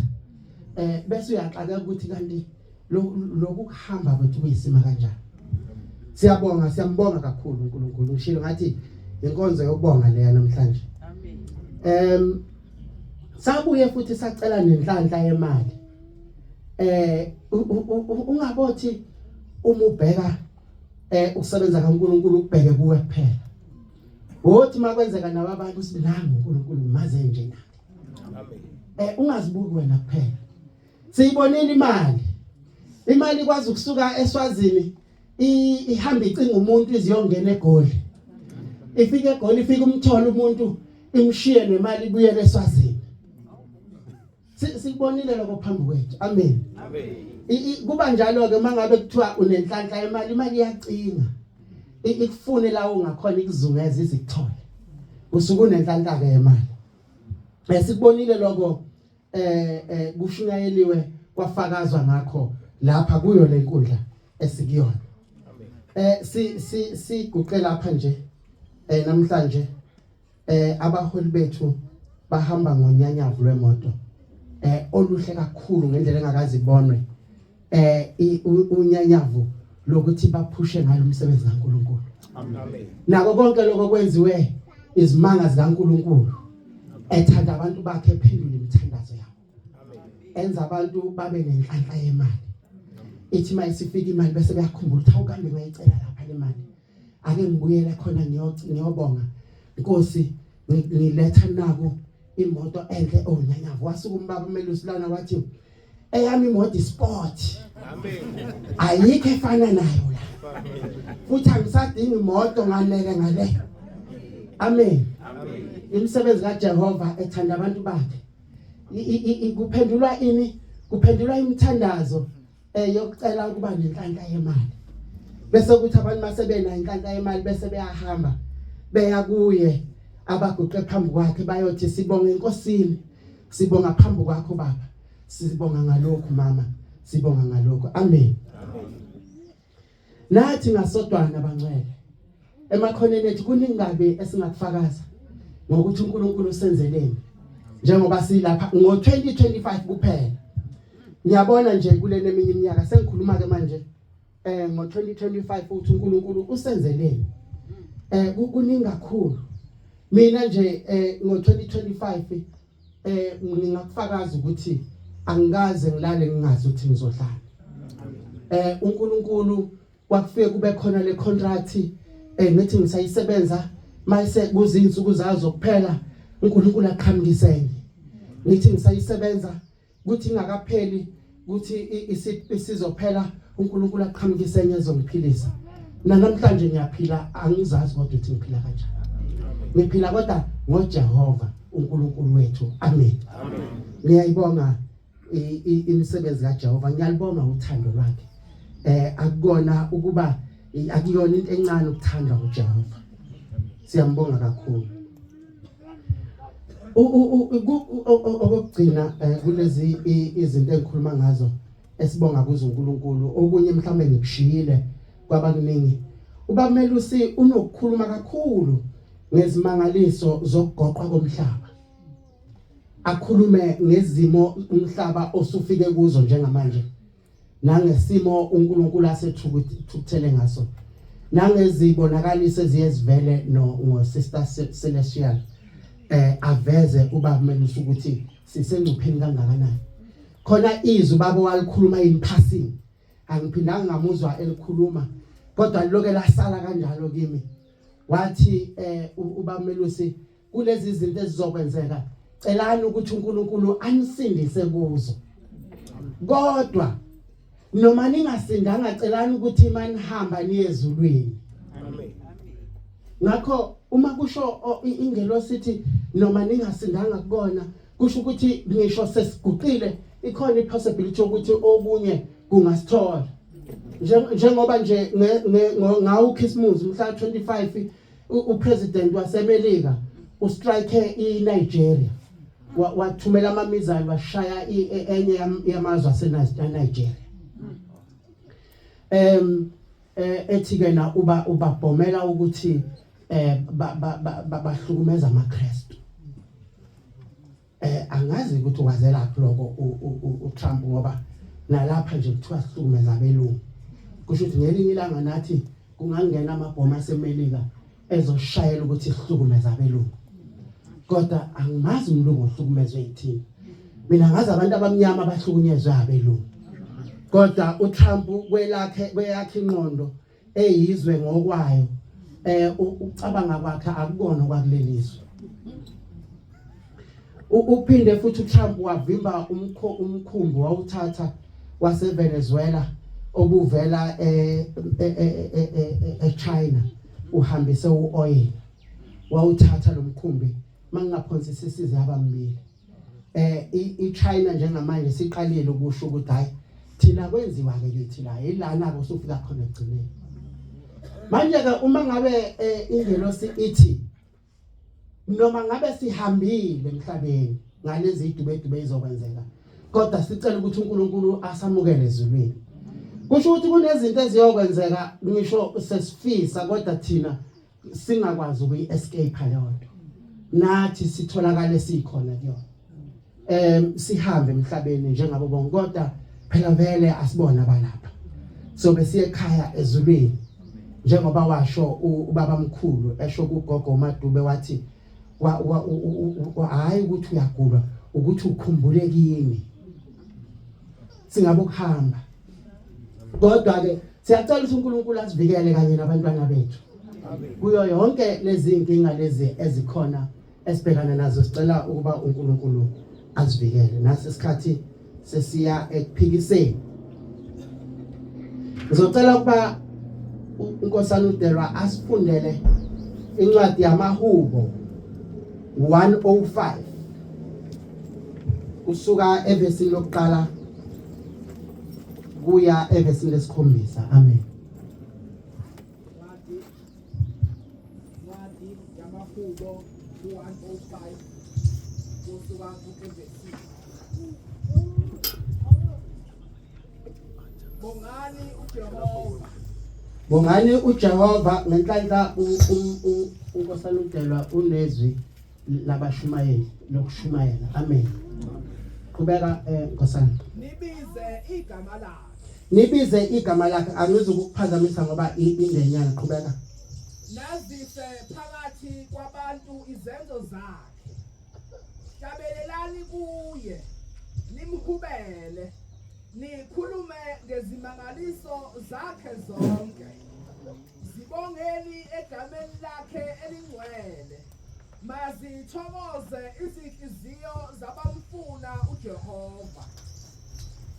eh bese uyaxakeka ukuthi kanti lokhu kuhamba kwethu kuyisima kanjani siyabonga siyambonga kakhulu uNkulunkulu ngishilo ngathi inkonzo yokubonga leya namhlanje amen sabuye futhi sacela nenhlanhla yemali eh ungabothi uma ubheka eh ukusebenza kaNkuluNkulu ubheke kuwe kuphela wothi makwenzeka nawe abantu sinangu uNkulunkulu maze nje na amen eh ungazibuki wena kuphela siyibonile imali imali ikwazi ukusuka eSwazini ihamba icinga umuntu iziyongena eGoli ifike eGoli ifike umthola umuntu imshiye nemali ibuyele eSwazini sikubonile lokho phambi kwethu amen amen kuba njalo ke mangabe kuthiwa unenhlanhla yemali imali iyacinga ikufune la ungakhona ikuzungeza izikuthole usuke unenhlanhla ke yemali esikubonile lokho eh eh kushunyayeliwe kwafakazwa ngakho lapha kuyo le nkundla esikuyona eh si si siguqe lapha nje eh namhlanje eh abaholi bethu bahamba ngonyanyavu lwemoto eh oluhle kakhulu ngendlela engakazi ibonwe eh unyanyavu lokuthi baphushe ngalo umsebenzi kaNkuluNkulu amen nako konke lokho kwenziwe izimanga zikaNkuluNkulu ethanda abantu bakhe ephendula imithandazo yabo enza abantu babe nenhlanhla yemali ithi mayisifika imali bese beyakhumbula ukuthi awukambe ngayicela lapha le mali ake ngibuyele khona ngiyobonga inkosi ngiletha naku imoto enhle onyanyavu wasuka umbaba umelusi lana wathi eyami imoto isport amen ayikho efana nayo la futhi angisadingi imoto nganele ngale amen amen imisebenzi kaJehova ethanda abantu bakhe kuphendulwa ini kuphendulwa imithandazo eh yokucela ukuba nenhlanhla yemali Bese kuthi abantu masebenayo inhlanhla yemali bese beyahamba beya kuye abaguqe phambi kwakhe bayothi sibonga enkosini, sibonga phambi kwakho baba, sibonga ngalokhu mama, sibonga ngalokhu. Amen. Nathi ngasodwana bangcwele emakhoneni ethu kuningi kabi esingakufakaza ngokuthi uNkulunkulu usenzeleni njengoba silapha ngo-2025 kuphela. Ngiyabona nje kulena eminye iminyaka sengikhuluma ke manje ngo-2025 ukuthi uNkulunkulu usenzeleni. Kuningi kakhulu. Mina nje ngo-2025 ngingakufakaza ukuthi angikaze ngilale ngingazi ukuthi ngizodlala. uNkulunkulu kwakufike kube khona le contract ngithi ngisayisebenza mayise kuzinsuku zazo kuphela uNkulunkulu aqhamukise enye. Ngithi ngisayisebenza kuthi ingakapheli kuthi isizophela uNkulunkulu aqhamukise enye ezongiphilisa. Namhlanje ngiyaphila angizazi kodwa ukuthi ngiphila kanjani. Ngiphila kodwa ngoJehova uNkulunkulu wethu. Amen. Amen. Ngiyayibonga imisebenzi kaJehova, ngiyalibonga uthando lwakhe. Akukona ukuba akuyona into encane ukuthandwa uJehova. Siyambonga kakhulu. Okugcina kulezi izinto engikhuluma ngazo esibonga kuzo uNkulunkulu, okunye mhlawumbe ngikushiyile kwabakuningi. Ubamelusi unokukhuluma kakhulu ngezimangaliso zokugoqwa komhlaba, akhulume ngezimo umhlaba osufike kuzo njengamanje, nangesimo uNkulunkulu asethukuthele ngaso, nangezibonakaliso eziyezivele no ngo Sister Celestial, aveze ubamelusi ukuthi sisengcupheni kangakanani. Khona izwi baba walikhuluma in passing, angiphindanga ngamuzwa elikhuluma, kodwa liloke lasala kanjalo kimi. Wathi ubamelusi kulezi zinto ezizokwenzeka celani ukuthi uNkulunkulu anisindise kuzo, kodwa noma ningasindanga celani ukuthi manihamba niye ezulwini. Amen. Ngakho uma kusho ingelosi ithi noma ningasindanga kukona, kusho ukuthi ngisho sesiguqile ikhona ipossibility yokuthi okunye kungasithola. Njengoba nje ngawo uChristmas mhla 25 upresident waseMelika ustrike iNigeria, wathumela ama-missile washaya enye yamazwe aseNigeria. Ethi ke na uba ubabhomela ukuthi bahlukumeza amaKristu. Angazi ukuthi wazelaphi lokho uTrump, ngoba nalapha nje kuthiwa sihlukumeza abelungu. Kusho ukuthi ngelinye ilanga nathi kungangena amabhomu aseMelika ezoshayela ukuthi sihlukumeza abelungu. Kodwa angimazi umlungu ohlukumezwe yithina. Mina ngazi abantu abamnyama abahlukunyezwe abelungu. Kodwa uTrump kwelakhe kweyakhe ingqondo eyizwe ngokwayo, ucabanga kwakhe akukona kwakulelizwe. Uphinde futhi uTrump wavimba umkhumbi wawuthatha waseVenezuela obuvela eChina uhambise uoil, wawuthatha lo mkhumbi mangingaphonsisi isize abambili. iChina njengamanje siqalile ukusho ukuthi hayi thina kwenziwa ke kithi la, ilana ke usufika khona egcineni. Manje ke uma ngabe ingelosi ithi noma ngabe sihambile emhlabeni ngalezi idubedube izokwenzeka, kodwa sicela ukuthi uNkulunkulu asamukele ezulwini. Kusho ukuthi kunezinto eziyokwenzeka ngisho sesifisa kodwa thina singakwazi ukuyi-escape leyo nto, nathi sitholakale sikhona kuyona. Sihambe emhlabeni njengabo bonke, kodwa phela vele asibona abalapha, sobe siye ekhaya ezulwini, njengoba washo ubaba mkhulu esho kugogo uMadube wathi hayi ukuthi uyagulwa, ukuthi ukhumbule kini singabe ukuhamba. Kodwa ke siyacela ukuthi uNkulunkulu asivikele kanye nabantwana bethu kuyo yonke lezi inkinga lezi ezikhona esibhekana nazo. Sicela ukuba uNkulunkulu asivikele. Nasi isikhathi sesiya ekuphikiseni. Ngizocela ukuba uNkosana uDelwa asifundele incwadi yamaHubo 105 kusuka evesini lokuqala kuya evesini lesikhombisa. Amen. 5 kusuka ku-verse Bongani uJehova. Bongani uJehova ngenhlanhla uNkosana uDelwa unezwi labashumayeli lokushumayela. Amen. Qhubeka eh Nkosana. Nibize igama lakhe. Nibize igama lakhe angizukukuphazamisa ngoba indenyana qhubeka. Nazise phakathi kwabantu izenzo zakhe. Hlabelelani kuye nimhubele nikhulume ngezimangaliso zakhe zonke. Zibongeni egameni lakhe elingcwele. Mazithokoze izinhliziyo zabamfuna uJehova.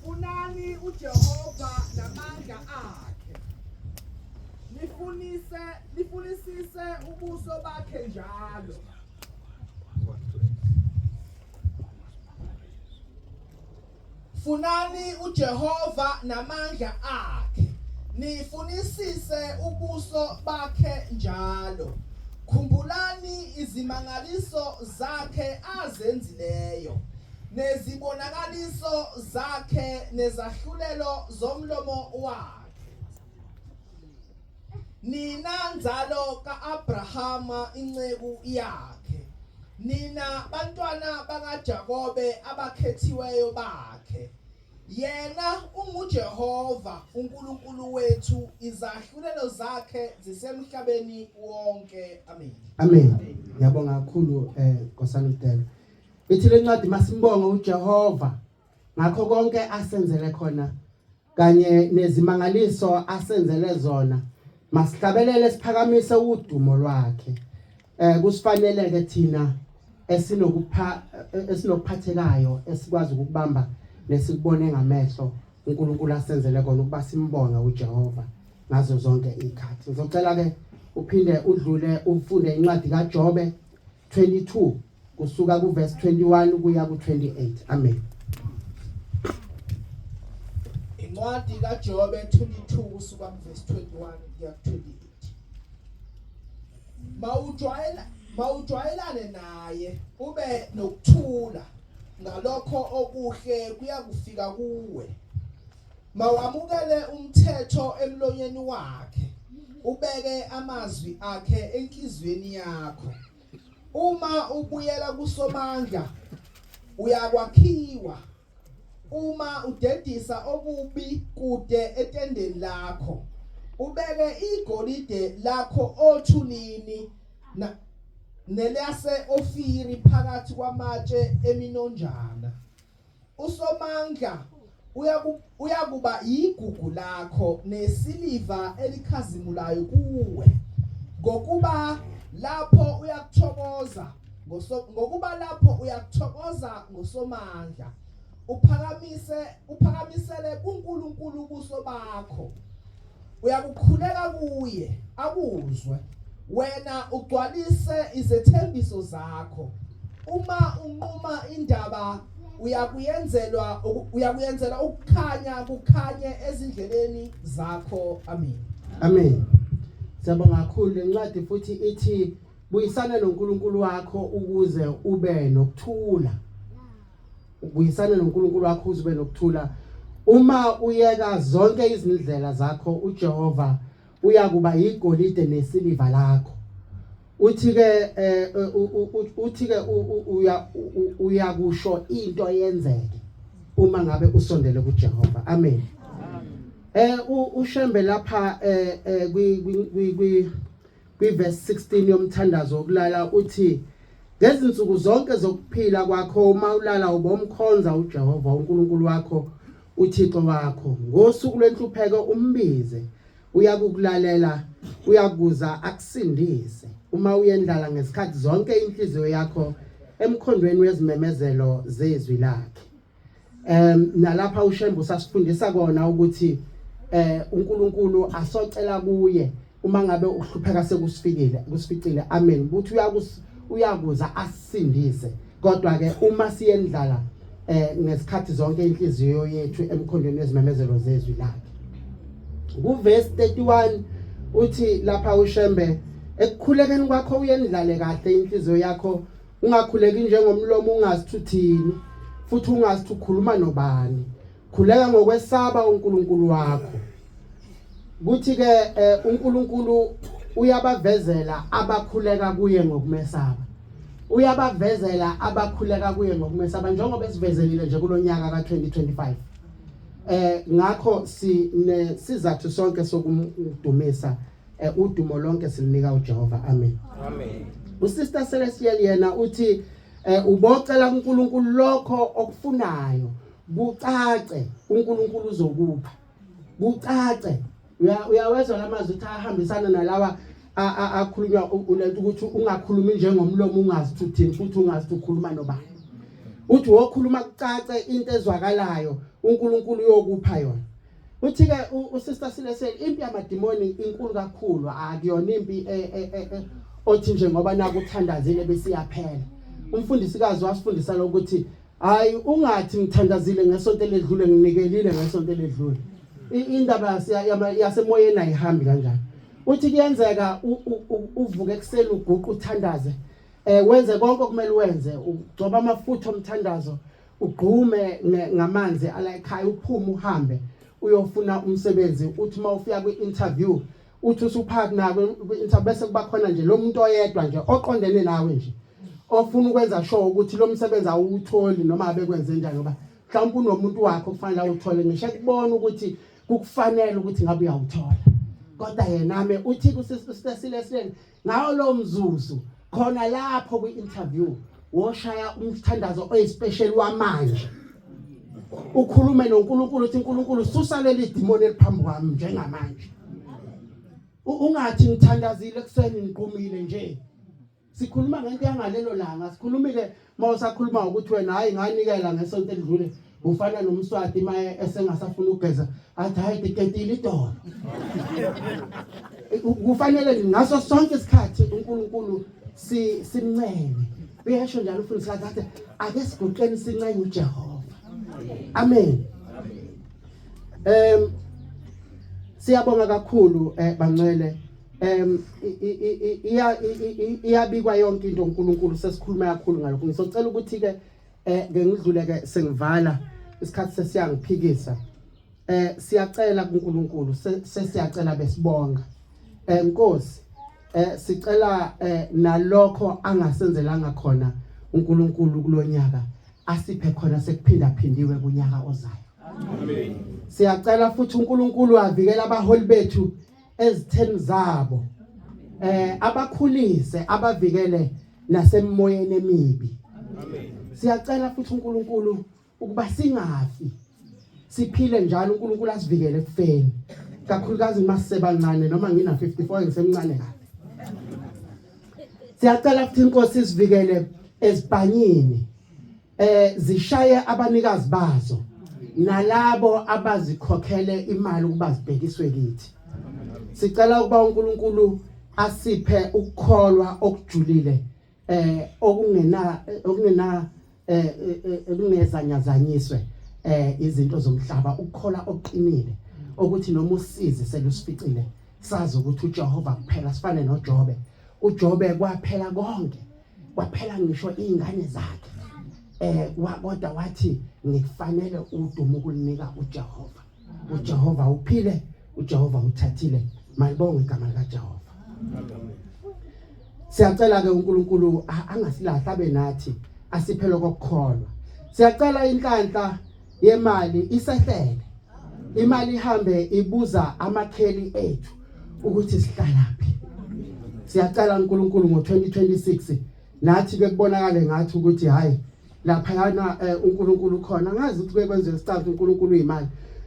Funani uJehova namandla akhe. Nifunise nifunisise ubuso bakhe njalo. Funani uJehova namandla akhe, nifunisise ubuso bakhe njalo. Khumbulani izimangaliso zakhe azenzileyo, nezibonakaliso zakhe nezahlulelo zomlomo wakhe. Nina nzalo kaAbrahama inceku yakhe, nina bantwana bakaJakobe abakhethiweyo bakhe. Yena unguJehova uNkulunkulu wethu, izahlulelo zakhe zisemhlabeni wonke. Amen. Amen. Ngiyabonga kakhulu eh Nkosana Mdela. Ithi lencwadi masimbonge uJehova ngakho konke asenzele khona kanye nezimangaliso asenzele zona masihlabelele siphakamise udumo lwakhe eh kusifanele ke thina esinokupha esinokuphathekayo esikwazi ukubamba nesikubone ngamehlo uNkulunkulu asenzele kona ukuba simbonge uJehova ngazo zonke izikhathi ngizocela ke uphinde udlule ufunde incwadi kaJobe 22 kusuka kuverse 21 kuya ku-28 amen Incwadi kaJobe 22 kusuka kuverse 21 kuya ku-28 Mawujwayela mawujwayelane naye ube nokuthula ngalokho okuhle kuyakufika kuwe Mawamukele umthetho emlonyeni wakhe, ubeke amazwi akhe enhliziyweni yakho. Uma ubuyela kuSomandla, uyakwakhiwa. Uma udedisa okubi kude etendeni lakho, ubeke igolide lakho othulini nelase-Ofiri phakathi kwamatshe eminonjana. USomandla uyakuba yigugu lakho nesiliva elikhazimulayo kuwe ngokuba lapho uyakuthokoza ngokuba lapho uyakuthokoza ngoSomandla uphakamise uphakamisele kuNkulunkulu ubuso bakho uyakukhuleka kuye akuzwe wena ugcwalise izethembiso zakho uma unquma indaba uyakuyenzelwa uyakuyenzela ukukhanya kukhanye ezindleleni zakho amen amen siyabonga kakhulu lencwadi futhi ithi buyisana noNkulunkulu wakho ukuze ube nokuthula ubuyisane noNkulunkulu wakho uze ube nokuthula uma uyeka zonke izindlela zakho uJehova uyakuba yigolide nesiliva lakho uthi ke eh, uthi ke uya uyakusho into yenzeke uma ngabe usondele kuJehova amen eh uShembe lapha eh, eh kwi kwi kwiverse 16 yomthandazo wokulala uthi ngezinsuku zonke zokuphila kwakho uma ulala ubomkhonza uJehova uNkulunkulu wakho uThixo wakho ngosuku lwenhlupheko umbize uyakukulalela uyakuza akusindise uma uyendlala ngesikhathi zonke inhliziyo yakho emkhondweni wezimemezelo zezwi lakhe nalapha uShembe usasifundisa kona ukuthi eh uNkulunkulu asocela kuye uma ngabe ukuhlupheka sekusifikile kusificile amen ukuthi uyakuza asisindise kodwa ke uma siyendlala eh ngesikhathi zonke inhliziyo yethu emkhondweni wezimemezelo zezwi lakhe kuverse 31 uthi lapha uShembe ekukhulekeni kwakho uyendlale kahle inhliziyo yakho Ungakhuleki njengomlomo ungazi uthini futhi ungazi ukhuluma nobani. Khuleka ngokwesaba uNkulunkulu wakho. Kuthi ke eh, uNkulunkulu uyabavezela abakhuleka kuye ngokumesaba. Uyabavezela abakhuleka kuye ngokumesaba njengoba esivezelile nje kulonyaka ka2025. Eh ngakho sine sizathu sonke sokumdumisa eh, udumo lonke silinika uJehova. Amen. Amen. USister Celestial yena uthi eh, ubocela kuNkulunkulu lokho okufunayo kucace uNkulunkulu uzokupha. Kucace uyawezwa lamazwi ukuthi ahambisana nalawa akhulunywa ulento ukuthi ungakhulumi njengomlomo ungazi uthini futhi ungazi ukhuluma nobani. Uthi wokhuluma kucace into ezwakalayo uNkulunkulu uyokupha yona. Uthi ke uSister Silese impi yamadimoni inkulu kakhulu akuyona impi e, e, e, othi nje ngoba nakuthandazile bese iyaphela. Umfundisikazi wasifundisa lokuthi hayi ungathi ngithandazile ngesonto eledlule nginikelile ngesonto eledlule. Indaba yasemoyeni ayihambi kanjalo. Uthi kuyenzeka uvuke ekuseni uguqe uthandaze eh wenze konke okumele wenze ugcoba amafutha omthandazo ugqume ngamanzi ala ekhaya uphume uhambe uyofuna umsebenzi uthi uma ufika kwi-interview uthi usuphakathi nako kwi-interview bese kuba khona nje lo muntu oyedwa nje oqondene nawe nje ofuna ukwenza sure ukuthi lo msebenzi awuwutholi noma abekwenze njani ngoba mhlawumbe unomuntu wakhe okufanele awuthole ngisho ekubona ukuthi kukufanele ukuthi ngabe uyawuthola kodwa yena me uthi kusisilesileni Ngawo lo mzuzu khona lapho kwi-interview woshaya umthandazo oyispecial wamanje ukhulume noNkulunkulu uthi uNkulunkulu susa leli demon eliphambi kwami njengamanje ungathi ngithandazile ekuseni ngiqumile nje sikhuluma ngento yangalelo langa sikhulumile Mawusakhuluma ukuthi wena hayi nganikela ngesonto elidlule ufana nomswati maye esengasafuna ukugeza athi hayi diketile idolo. Kufanele ngaso sonke isikhathi uNkulunkulu si simncenge. Uyasho njalo ufundisa athi ake siguqeni sincenge uJehova. Amen. Siyabonga kakhulu eh bangcwele iya iyabikwa yonke into uNkulunkulu sesikhuluma kakhulu ngalokho ngizocela ukuthi ke eh ke ngidlule ke sengivala isikhathi sesiyangiphikisa eh siyacela kuNkulunkulu sesiyacela besibonga eh Nkosi eh sicela eh nalokho angasenzelanga khona uNkulunkulu kulonyaka asiphe khona sekuphinda phindiwe kunyaka ozayo amen siyacela futhi uNkulunkulu avikele abaholi bethu ezitheni zabo eh abakhulise abavikele nasemoyeni emibi amen siyacela futhi uNkulunkulu ukuba singafi siphile njalo uNkulunkulu asivikele ekufeni kakhulukazi masisebancane noma ngina 54 ngisemncane kabi siyacela futhi inkosi isivikele ezibhanyini eh zishaye abanikazi bazo nalabo abazikhokhele imali ukuba zibhekiswe kithi sicela ukuba uNkulunkulu asiphe ukukholwa okujulile eh okungena okungena eh, eh, eh okungezanyazanyiswe eh izinto zomhlaba ukukholwa okuqinile ukuthi noma usizi selusificile sazi ukuthi uJehova kuphela sifane noJobe uJobe kwaphela konke kwaphela ngisho izingane zakhe eh kodwa wathi ngikufanele udumo ukulinika uJehova uJehova uphile uJehova uthathile malibonge igama likaJehova siyacela ke uNkulunkulu angasilahla abe nathi asiphe lokukholwa siyacela inhlanhla yemali isehlele imali ihambe ibuza amakheli ethu ukuthi sihlalaphi siyacela uNkulunkulu ngo2026 nathi ke kubonakale ngathi ukuthi hayi lapha yana eh, uNkulunkulu ukhona ngazi ukuthi kwenziwe isicathi uNkulunkulu uyimali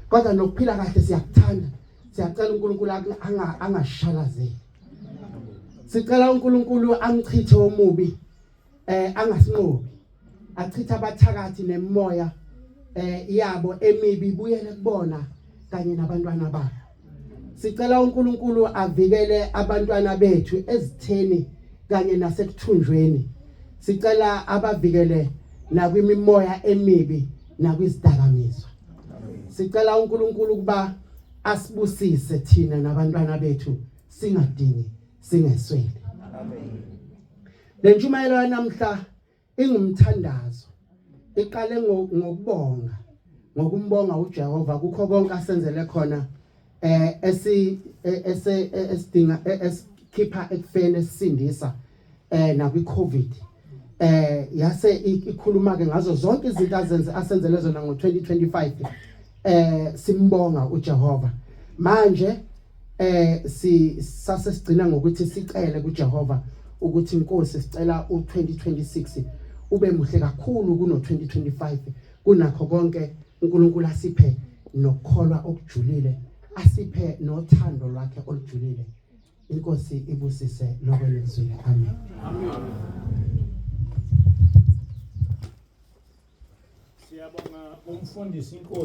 kodwa nokuphila kahle siyakuthanda siyacela uNkulunkulu angashalazeli sicela uNkulunkulu amchithe omubi eh angasinqobi achitha abathakathi nemoya eh yabo emibi ibuyele kubona kanye nabantwana babo sicela uNkulunkulu avikele abantwana bethu ezitheni kanye nasekuthunjweni sicela abavikele nakwimimoya emibi nakwizidakamizwa sicela uNkulunkulu ukuba asibusise thina nabantwana bethu singadingi singeswele amen Le ntshumayelo yanamhla Ingumthandazo. Iqale ngokubonga, ngokumbonga uJehova kukho konke asenzele khona eh esi ese esidinga esikhipha ekufeni esisindisa eh nakwi Covid eh yase ikhuluma ke ngazo zonke izinto azenze asenzele zona ngo2025 eh simbonga uJehova manje eh si sase sigcina ngokuthi sicele kuJehova ukuthi inkosi sicela u2026 ube muhle kakhulu kuno2025 kunakho konke uNkulunkulu asiphe nokukholwa okujulile asiphe nothando lwakhe olujulile inkosi ibusise lokho nikuzwile amen Siyabonga umfundisi inkosi.